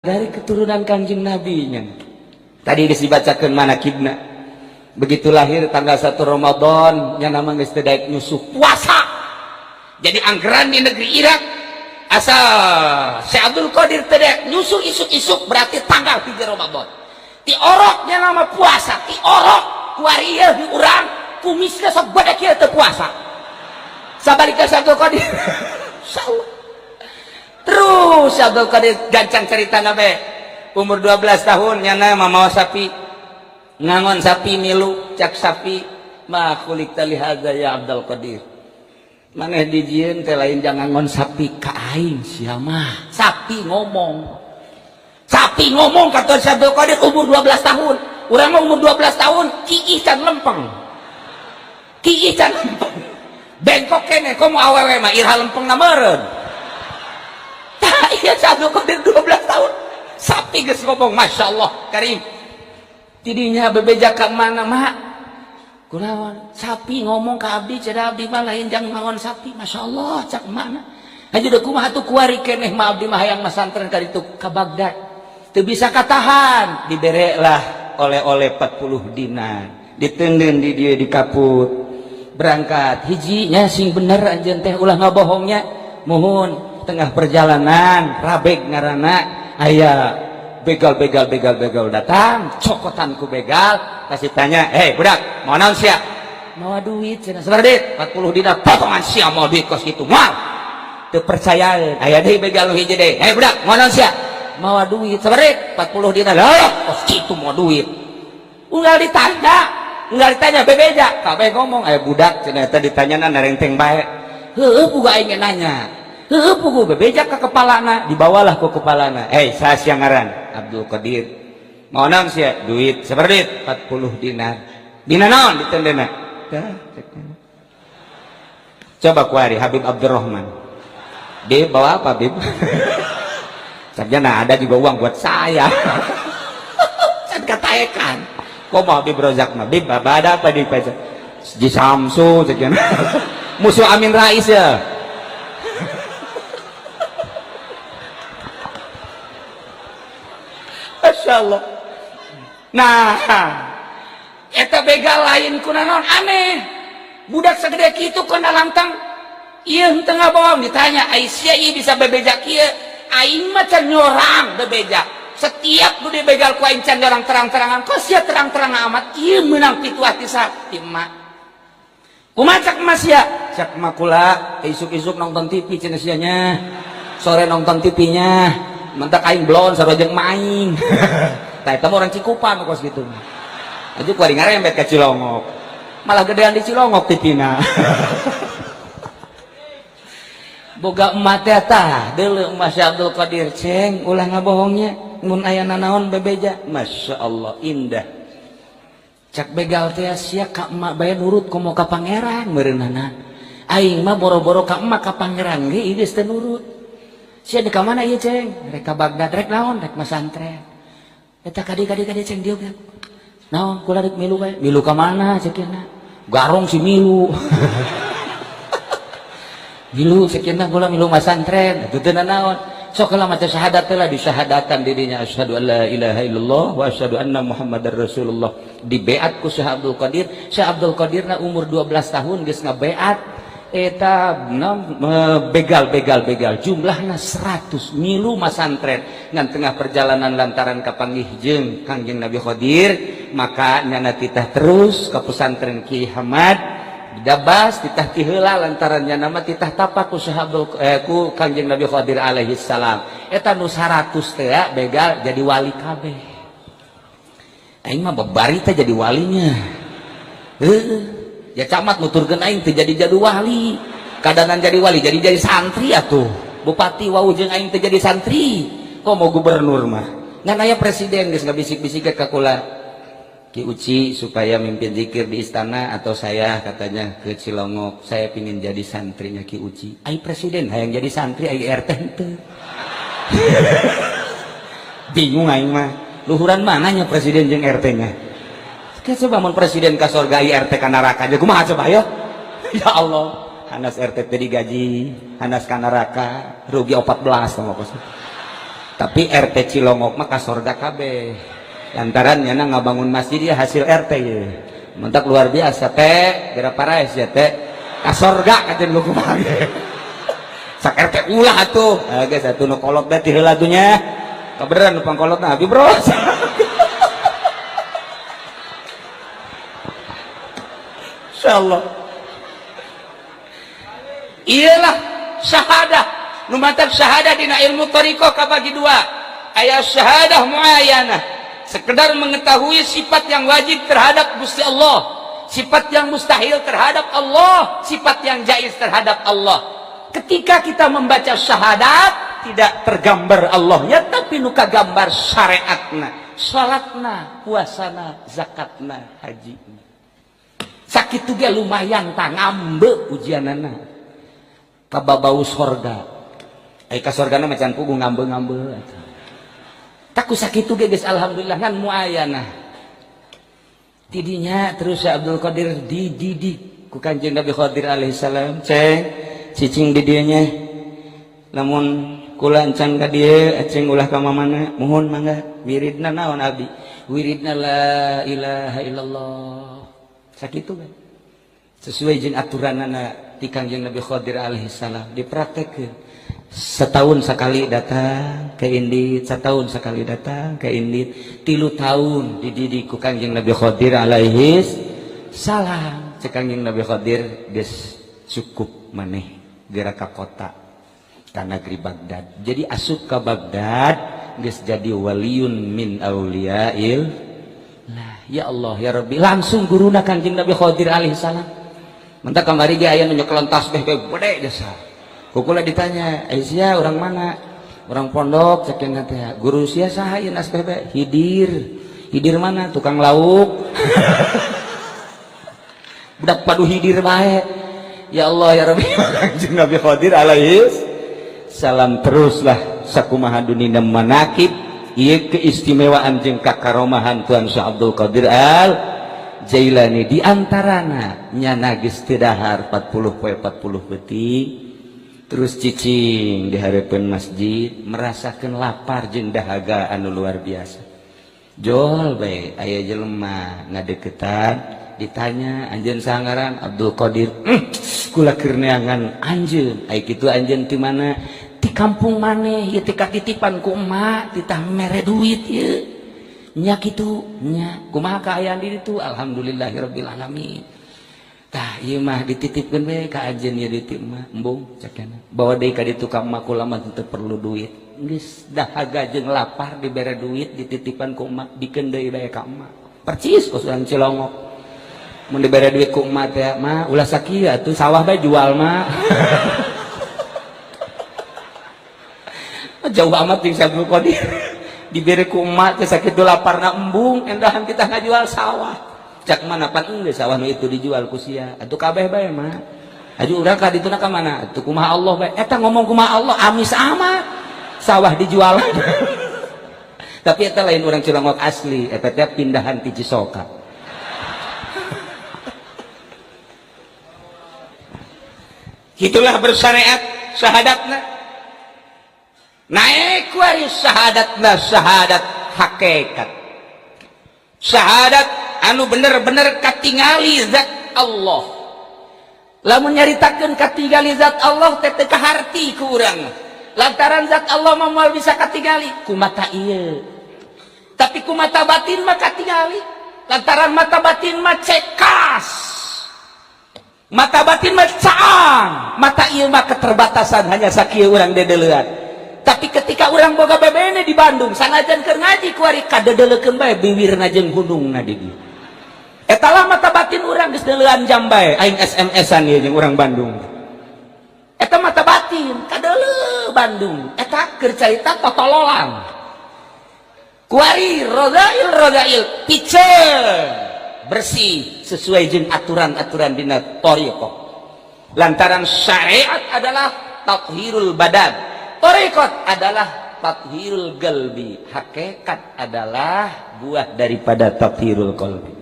Dari keturunan Kanjeng Nabi nya. Tadi geus dibacakeun manakibna. Begitu lahir tanggal 1 Ramadan, nya nama geus teu daek nyusuh puasa. Jadi anggaran di negeri Irak asal Syekh Abdul Qadir teu daek nyusuh isuk-isuk berarti tanggal 3 Ramadan. Ti orok nya nama puasa, ti orok kuari ieu di urang kumisna sok gede kieu teu puasa. Sabalika Syekh Abdul Qadir. Insyaallah. Terus Syekh Abdul Qadir gancang cerita nabe. Umur 12 tahun nyana mamawa sapi. Ngangon sapi milu cak sapi ma khuliqta li hadza ya Abdul Qadir. Maneh dijieun teh lain jangan ngangon sapi ka aing sia mah. Sapi ngomong. Sapi ngomong kata Syekh Abdul Qadir umur 12 tahun. Urang mah umur 12 tahun kiih can lempeng. Kiih can lempeng. Bengkok keneh komo awewe mah iraha lempeng na meureun. Tah ieu Syekh Abdul Qadir 12 tahun. Sapi geus ngomong Masya Allah Karim. Tidinya bebeja ka mana mak? Kunaon? Sapi ngomong ka abdi cenah abdi mah lain jang ngangon sapi. Masya Allah cak mana? Haji deuk kumaha atuh kuari keneh mah abdi mah hayang masantren ka ditu ka Baghdad. Teu bisa katahan, dibere lah oleh-oleh 40 dinar. Diteundeun di dieu di kaput. Berangkat hijinya sing bener anjeun teh ulah ngabohongnya. Muhun tengah perjalanan rabeg ngaranna aya begal begal begal begal datang cokotan ku begal kasih tanya, "Hei budak, mau naon sia?" "Mawa duit," cenah. "Sabaraha duit?" 40 dinar. "Potongan sia mau duit kos kitu moal." Teu percayaan. Aya deui begal nu hiji deui, "Hei budak, mau naon sia?" "Mawa duit." "Sabaraha duit?" 40 dinar. "Lah kos kitu mau duit." Unggal ditanya, unggal ditanya bebeja kabeh ngomong. Aya budak cenah eta ditanyana narenteng bae. Heueuh pugu aing nanya. Heueuh pugu bebeja ka kepalana, dibawalah ku kepalana. "Hei, saha sia ngaran?" "Abdul Qadir." "Mau naon sia?" "Duit." "Sabaraha duit?" 40 dinar. "Dina naon ditendena?" Tah, cek. Coba kuari Habib Abdurrahman. "Bib, bawa apa, Bib?" "Sarjana ada juga uang buat saya." Can kataekan. Kok mau Habib Rozak mah? "Bib, apa ada apa di pajak?" "Di Samsu," cek. Musuh Amin Rais ya. Masya Allah. Nah, eta begal lain kunaon aneh. Budak segede kitu kena lantang. Ieu henteu ngabohong ditanya, "Ai sia ieu bisa bebeja kieu?" "Aing mah can nyorang bebeja. Setiap nu dibegal ku aing can nyorang terang-terangan. Kok sia terang-terang amat? Ieu meunang pituah ti ti emak." "Kumaha cak emak sia?" "Cak emak kula isuk-isuk nonton TV cenah sia nya. Sore nonton TV-nya. Mentak aing blon sarua jeung emak aing." Tah eta mah orang Cikupa nu kos kitu. Aja kuari ngarembet ka Cilongok. Malah gedean di Cilongok TV-na. Boga emak teh tah deuleu emak Syekh Abdul Qadir, "Ceng, ulah ngabohongnya mun aya nanaon bebeja." Masya Allah indah. Cak begal teh sia ka emak bae nurut komo ka pangeran meureunana. "Aing mah boro-boro ka emak, ka pangeran ge ieu geus teu nurut. Sia di ka mana ieu, Ceng?" "Rek ka Baghdad." "Rek naon?" "Rek masantren." Eta kadi kadi kadi, Ceng, dieu. "Naon?" "Kula rek milu bae." "Milu ka mana?" Cek. Garong si milu. "Milu," sekian, "kula milu masantren." "Itu teu naon?" "Sok lah maca syahadat lah." Disyahadatan dirinya, asyhadu an la ilaha illallah wa asyhadu anna muhammadar rasulullah. Dibeat ku Syekh Abdul Qadir. Syekh Abdul Qadir na umur 12 tahun geus ngabeat eta begal begal begal jumlahna 100 milu masantren. Ngan tengah perjalanan lantaran kapanggih jeung Kangjeng Nabi Khadir, maka nyana titah terus ka pesantren Ki Hamad Dabas, titah ti heula lantaran nya nama titah tapak ku Syekh Abdul ku Kangjeng Nabi Khadir alaihi salam. Eta nu 100 teh begal jadi wali kabeh. Aing mah babari teh jadi walinya. Heuh, ya camat nuturkeun aing teh jadi jadi wali. Kadanan jadi wali jadi santri atuh. Bupati wau jeung aing teh jadi santri. Kok mau gubernur mah? Ngan aya presiden geus ngabisik-bisik ka kula. Ki Uci supaya mimpin zikir di istana atau saya katanya ke Cilongok, saya pingin jadi santrinya Ki Uci. Ai presiden hayang jadi santri, ai RT henteu. Bingung aing mah. Luhuran mananya presiden jeung RT nya? Coba mun presiden ka surga, ai RT ka neraka aja kumaha coba ya? Ya Allah, hanas RT teh digaji, hanas ka neraka, rugi 14 sama kos. Tapi RT Cilongok mah ka sorga kabeh. Lantaran nyana ngabangun masjid ya hasil RT ya. Mentak luar biasa teh, geura paraes ya teh. Ka sorga kajen lu kumaha ge. Sak RT ulah atuh. Ah geus atuh nu kolot teh ti heula atuh nya. Kabeneran nu pangkolotna abi bro. Insyaallah. Iyalah syahadah. Nu matak syahadah dina ilmu thariqah kabagi dua. Aya syahadah muayyanah, sekedar mengetahui sifat yang wajib terhadap Gusti Allah, sifat yang mustahil terhadap Allah, sifat yang jaiz terhadap Allah. Ketika kita membaca syahadat tidak tergambar Allahnya, tapi nu kagambar syariatna, salatna, puasana, zakatna, hajina. Sakitu ge lumayan tah ngambe ujianana. Kababau sorga. Ai ka sorgana mah can puguh ngambe-ngambe atuh. Taku sakitu ge geus alhamdulillah ngan muayanah. Tidinya terus Syekh Abdul Qadir dididik ku Kanjeng Nabi Khadir alaihi salam, ceng cicing di dieu nya. Lamun kula encan ka dieu aceng ulah ka mamana, muhun mangga wiridna naon abdi? Wiridna la ilaha illallah. Sakitu kan sesuai jeung aturanana ti Kangjeng Nabi Khadir alaihi salam dipraktekkeun. Setahun sekali datang ke Indit, setahun sekali datang ke Indit, 3 tahun dididik ku Kangjeng Nabi Khadir alaihi salam. Cek Kangjeng Nabi Khadir geus cukup maneh geura ka kota ka negeri Baghdad. Jadi asup ka Baghdad geus jadi waliyun min auliyail. Lah, ya Allah ya Rabbi, langsung guruna Kangjeng Nabi Khadir alaihi salam. Mentak kamari ge aya nu nyekelan tasbih ge gede jasa. Ku kula ditanya, "Ai sia urang mana?" "Urang pondok," cek cenah teh. "Guru sia saha ieu tasbih teh?" "Hidir." "Hidir mana?" "Tukang lauk." Budak padu hidir bae. Ya Allah ya Rabbi, Kangjeng Nabi Khadir alaihi salam teruslah sakumaha dunina manakib. Ieu keistimewaan jeung kakaromahan Tuan Syekh Abdul Qadir Al Jailani di antarana nyana geus teu dahar 40 poe 40 peuting terus cicing di hareupeun masjid merasakeun lapar jeung dahaga anu luar biasa. Jol bae aya jelema ngadeukeutan ditanya anjeun saha ngaran? Abdul Qadir. Kula keur neangan anjeun. Ai kitu anjeun ti mana? Di kampung maneh ieu teh katitipan ku emak titah mere duit ieu nya kitu nya kumaha kaayaan di ditu? Alhamdulillahirabbil alamin. Tah ieu mah dititipkeun we ka anjeun ieu duit mah embung cek cenah bawa deui ka ditu ka emak kula mah teu perlu duit. Geus dahaga jeung lapar dibere duit dititipan ku emak dikeun deui bae ka emak percis kos urang Cilongok mun dibere duit ku emak teh mah ulah sakieu atuh sawah bae jual mah. Jauh amat jeung Syekh Abdul Qadir dibere ku emak teh sakitu laparna embung endahan kita ngajual sawah cak mana pan enggeus sawah nu itu dijual ku sia atuh kabeh bae mah aju urang ka dituna ka mana atuh kumaha Allah bae eta ngomong kumaha Allah amis amat sawah dijual. Tapi eta lain urang Cilongok asli eta teh pindahan ti Cisoka. Itulah bersyariat syahadatna. Naik kuari syahadatna syahadat hakikat. Syahadat anu bener-bener katingali zat Allah. Lamun nyaritakeun katingali zat Allah teh teu kaharti ku urang. Lantaran zat Allah mah moal bisa katingali ku mata ieu. Tapi ku mata batin mah katingali. Lantaran mata batin mah cekas. Mata batin mah caang. Mata ieu mah keterbatasan hanya sakieu urang dedeleuan. Tapi ketika orang boga bebene di Bandung sanajan keur ngaji kuari kadedeleukeun bae biwirna jeung hunungna di dieu. Eta lah mata batin urang geus deuleuan jam bae aing SMS-an ieu jeung urang Bandung. Eta mata batin kadeuleu Bandung. Eta keur carita totololan. Kuari rodail rodail piceun bersih sesuai jeung aturan-aturan dina thariqah. Lantaran syariat adalah tathhirul badan. Thariqat adalah tathhirul qalbi, hakikat adalah buah daripada tathhirul qalbi.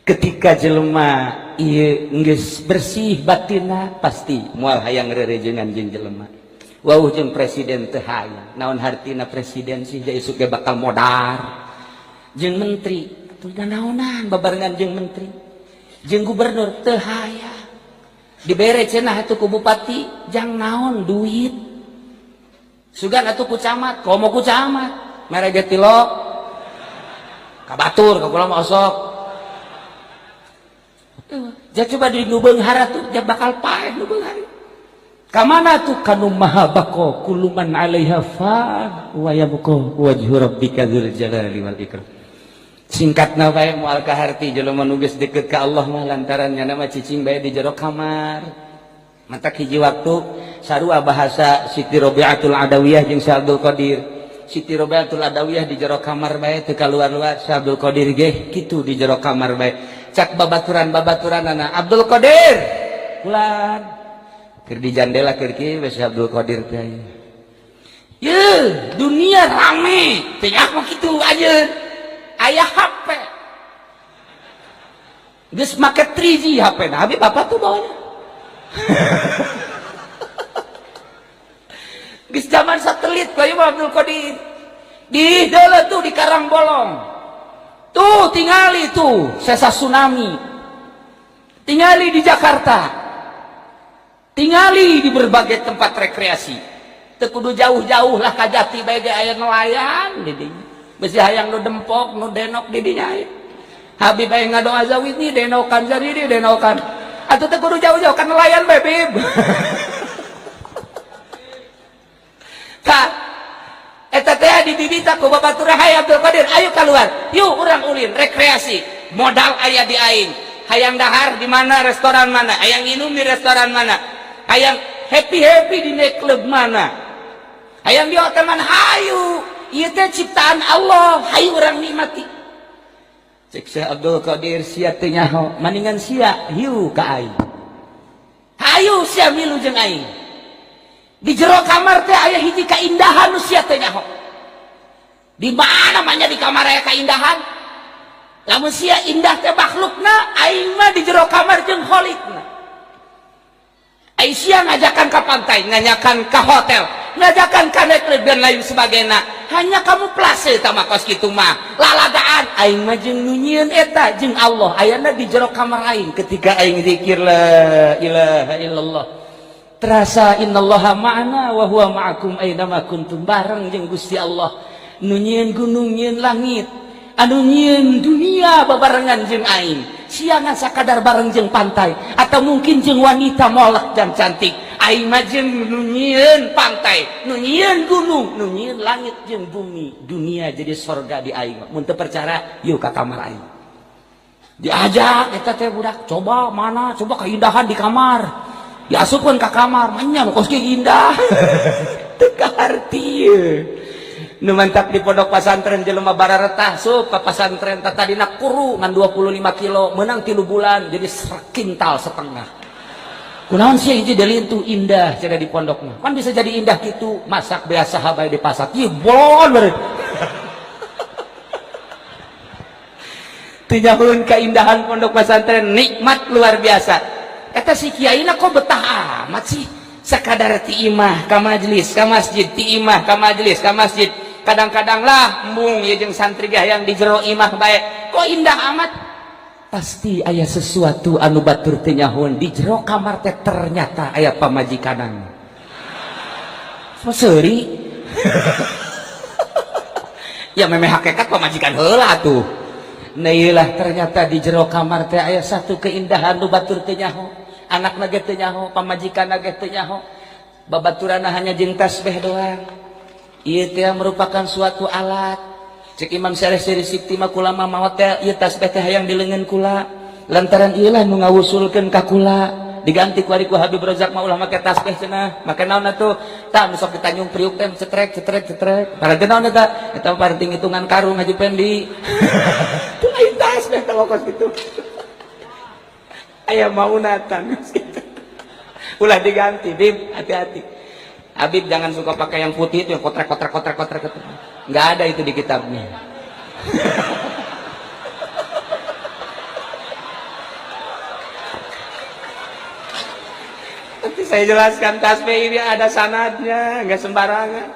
Ketika jelema ieu geus bersih batinna pasti moal hayang rerejengan jeung jelema. Wauh jeung presiden teu hayang. Naon hartina presiden sih ja isuk ge bakal modar. Jeung menteri atuh naonan babarengan jeung menteri. Jeung gubernur teu hayang. Dibere cenah atuh ku bupati jang naon duit. Sugan atuh ku camat, komo ku camat. Mere ge tilok. Ka batur ka kula mah osok. Ja coba di nu beunghar atuh ja bakal paeh nu beunghar. Kamana tuh kanu maha bako kuluman alaiha fan wa yabqa wajhu rabbika dzul jalali wal ikram. Singkatna bae moal kaharti jelema nu geus deket ka Allah mah lantaran nya mah cicing bae di jero kamar. Matak hiji waktu sarua bahasa Siti Rabi'atul Adawiyah jeung Syekh Abdul Qadir. Siti Rabi'atul Adawiyah di jero kamar bae teu kaluar-luar, Syekh Abdul Qadir ge kitu di jero kamar bae. Cak babaturan-babaturanana Abdul Qadir kulan keur di jandela keur kieu we Syekh Abdul Qadir teh. Ye, dunia rame, teh mah kitu aja. Aya HP. Geus make 3G HP na, Habib apa tuh bawanya? Geus zaman satelit bae mah Abdul Qadir. Di deuleu tuh di Karangbolong. Tuh tingali tuh sesa tsunami. Tingali di Jakarta. Tingali di berbagai tempat rekreasi. Teu kudu jauh-jauh lah ka Jati bae ge aya nelayan di dinya. Besi hayang nu dempok, nu denok di dinya aya. Habib aya ngadoa zawini denokan zaridi denokan. Atuh teu kudu jauh-jauh ka nelayan bae Bib. Ka eta teh dibibita ku babatur Hayy Abdul Qadir, ayo keluar. Yuk urang ulin rekreasi. Modal aya di aing. Hayang dahar di mana, restoran mana, hayang minum di restoran mana, hayang happy-happy di nightclub mana, hayang di hotel mana, hayu. Ieu teh ciptaan Allah, hayu urang nikmati. Cek Syekh Abdul Qadir sia teu nyaho, maningan sia hiu ka aing. Hayu sia milu jeung aing. Di jero kamar teh aya hiji kaindahan nu sia teu nyaho. Di mana mah di kamar aya kaindahan? Lamun sia indah teh makhlukna, aing mah di jero kamar jeung kholikna. Aing sia ngajakan ka pantai, ngajakan ka hotel, ngajakan ka nightclub dan lain sebagainya. Hanya kamu plase tah mah kos kitu mah. Lalagaan aing mah jeung nu nyieun eta jeung Allah ayana di jero kamar aing ketika aing zikir la ilaha illallah. Terasa innallaha ma'ana wa huwa ma'akum aina kuntum, bareng jeung Gusti Allah. Nu nyieun gunung, nyieun langit, anu nyieun dunia babarengan jeung aing. Siangan sakadar bareng jeung pantai atau mungkin jeung wanita molek dan cantik. Aing mah jeung nu nyieun pantai, nu nyieun gunung, nu nyieun langit jeung bumi. Dunia jadi sorga di aing. Mun teu percaya, yuk ka kamar aing. Diajak eta teh budak, coba mana, coba keindahan di kamar. Diasupkeun ka kamar, manya kos kieu indah. Teu kaharti ye. Nu mantak di pondok pasantren jelema bararetah sup ka pasantren tadina kuru ngan 25 kilo menang 3 bulan jadi sekintal setengah. Kunaon sih hiji delintu indah cenah di pondok mah. Kan bisa jadi indah gitu, masak biasa habai di pasar. Ieu bolon beureut. Teu nyahueun keindahan pondok pesantren nikmat luar biasa. Eta si kiaina kok betah amat sih? Sakadar ti imah ka majelis, ka masjid, ti imah ka majelis, ka masjid. Kadang-kadang lah embung ye jeung santri ge hayang di jero imah bae. Kok indah amat? Pasti aya sesuatu anu batur teu nyahoan di jero kamar teh ternyata aya pamajikanan. Seuri. Ya memeh hakikat pamajikan heula atuh. Nah ieulah ternyata di jero kamar teh aya satu keindahan nu batur teu nyaho. Anakna ge teu nyaho, pamajikanna ge teu nyaho. Babaturanna hanya jeung tasbih doang. Ieu teh merupakan suatu alat. Cek Imam Syarif Siti mah kula mah maot teh ieu tasbih teh hayang di leungeun kula. Lantaran ieu lah nu ngawusulkeun ka kula. Diganti ku ari ku Habib Rozak mah ulah make tasbih cenah. Make naon atuh? Tah nu sok di Tanjung Priuk teh cetrek cetrek cetrek. Paraga naon eta? Eta mah parenting hitungan karung Haji Pendi. Teu lain tasbih teh kos kitu. Aya maunatan gitu. Ulah diganti, Bib, hati-hati. Habib jangan suka pakai yang putih itu yang kotrek kotrek kotrek kotrek kotrek. Nggak ada itu di kitabnya. Nanti Saya jelaskan, tasbih ini ada sanadnya, nggak sembarangan,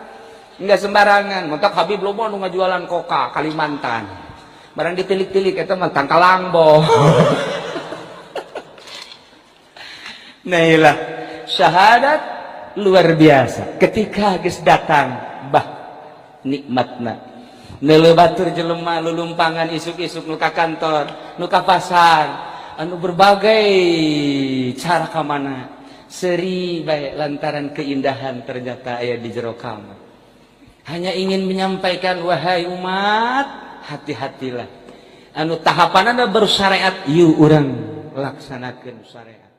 nggak sembarangan. Mantap Habib loba nu ngajualan koka Kalimantan. Barang ditilik-tilik, eta mah tangkalangbo. Nah, ilah syahadat luar biasa. Ketika geus datang, bah, nikmatna. Neuleuh batur jelema lulumpangan isuk-isuk, nu ka kantor, nu ka pasar, anu berbagai cara ka mana. Seri bae lantaran keindahan ternyata aya di jero kamar. Hanya ingin menyampaikan, wahai umat, hati-hatilah. Anu tahapan anda baru syariat, yuk urang laksanakan syariat.